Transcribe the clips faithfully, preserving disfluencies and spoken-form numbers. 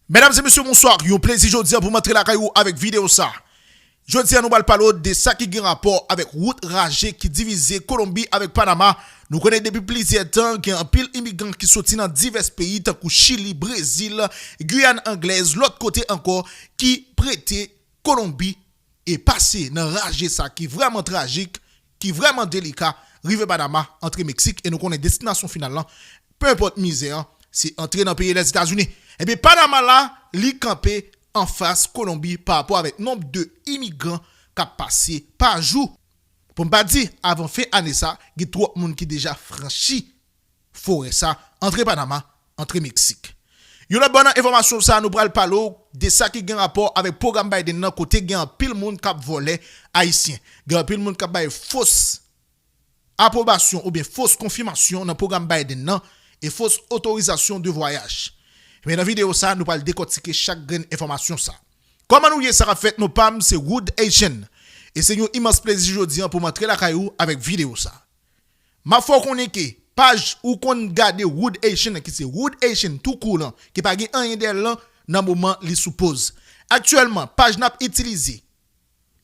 Medam e mesye, bonswa. Yon plezi jodi a pou m antre lakay ou avèk videyo sa. Jodi a, nou pral pale w de sa ki gen rapò avèk wout raje ki divize Kolonbi avèk Panama. Nou konnen depi plizyè tan, gen anpil imigran ki soti nan divès peyi, tankou Chili, Brezil, Giyàn Anglèz, lòt kote ankò, ki prete Kolonbi e pase nan raje sa ki vrèman trajik, ki vrèman delika, rive Panama, antre Meksik, e nou konnen destinasyon final lan, pe enpòt mizè an, se antre nan peyi Lèzetazini. Ebyen, Panama la, li kanpe anfas Kolonbi pa rapò avèk nonb de imigran k ap pase pa jou. Pou m pa di, avan fen ane sa, gen twòp moun ki deja franchi fwontyè sa, antre Panama, antre Meksik. Yon lòt bò nan enfòmasyon sa, nou pral pale w de sa ki gen rapò avèk pwogram Biden nan, kote gen anpil moun k ap vòlè Ayisyen. Gen anpil moun k ap bay fos apwobasyon oubyen fos konfimasyon nan pwogram Biden nan e fos otorizasyon de vwayaj. Men nan videyo sa, nou pral dekòtike chak grenn enfòmasyon sa. Kòman nou ye, sa k ap fèt? Non pa m se Wood Haitian. E se yon imans plezi jodi an pou m antre lakay ou avèk videyo sa. M ap fè w konnen ke paj ou konn gade Wood Haitian nan, ki se Wood Haitian tou kou lan, ki pa gen anyen dèyè l lan, nan moman li sou poz. Aktyèlman, paj n ap itilize,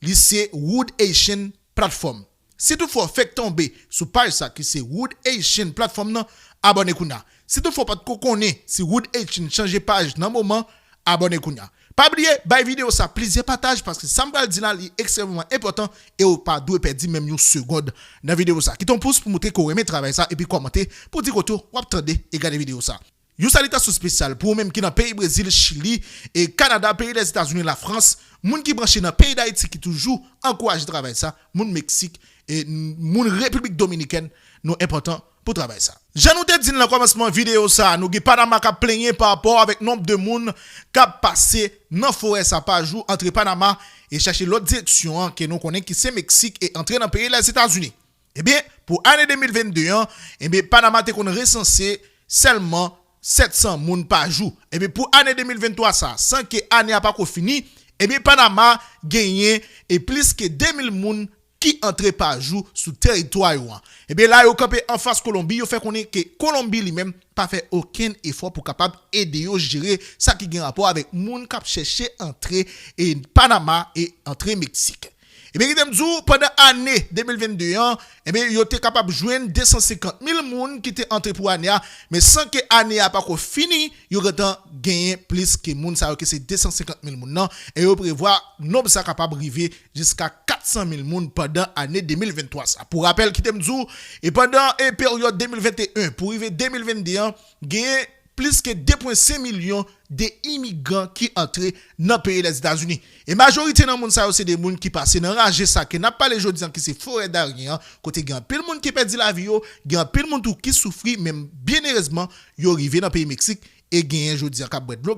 li se Wood Haitian Platform. Si toutfwa w fèk tonbe sou paj sa ki se Wood Haitian Platform nan, abòne kounye a. Si toutfwa w pa t ko konnen si Wood Haitian chanje paj nan moman, abòne kounye a. Pa bliye, bay videyo sa plizyè pataj, paske sa m pral di la, li ekstrèmeman enpòtan e w pa dwe pèdi menm yon segond nan videyo sa. Kite yon pous pou montre ke w renmen travay sa, epi kòmante pou di kote w ap tande e gade videyo sa. Yon salitasyon espesyal pou ou menm ki nan peyi Brezil, Chili, e Kanada, peyi Lèzetazini, Lafrans, moun ki branche nan peyi Dayiti ki toujou ankouraje travay sa, moun Meksik, e moun Repiblik Dominikèn, nou enpòtan pou travay sa. Jan nou te di n nan kòmansman videyo sa, nou gen Panama k ap plenyen pa rapò avèk nonb de moun k ap pase nan fwontyè sa pa jou, antre Panama e chache lòt direksyon an ke nou konnen ki se Meksik e antre nan peyi Lèzetazini. Ebyen, pou ane de mil vennde an, ebyen, Panama te konn resanse sèlman sèt san moun pa jou. Ebyen, pou ane de mil venntwa sa, san ke ane a pako fini, ebyen, Panama genyen e plis ke de mil moun ki antre pa jou sou teritwa yo an. Ebyen, la yo kanpe anfas Kolonbi, yo fè konnen ke Kolonbi li menm pa fè okenn efò pou kapab ede yo jere sa ki gen rapò avèk moun k ap chèche antre e Panama e antre Meksik. Ebyen, kite m di w, pandan ane de mil vennde an, ebyen, yo te kapab jwenn de san senkant mil moun ki te antre pou ane a, men san ke ane a pako fini, yo gentan genyen plis ke moun sa yo, ke se de san senkant mil moun nan, e yo prevwa nonb sa kapab rive jiska kat san mil moun pandan ane de mil venntwa sa. Pou rapèl, kite m di w, e pandan, e, peryòd de mil venteyen pou rive de mil vennde an, genyen plis ke de pwen senk milyon de imigran ki antre nan peyi Lèzetazini. E majorite nan moun sa yo se de moun ki pase nan raje sa ke n ap pale jodi an, ki se Forèt Darien an, kote gen anpil moun ki pèdi lavi yo, gen anpil moun tou ki soufri, men byenerezman, yo rive nan peyi Meksik e genyen jodi an k ap bwè dlo.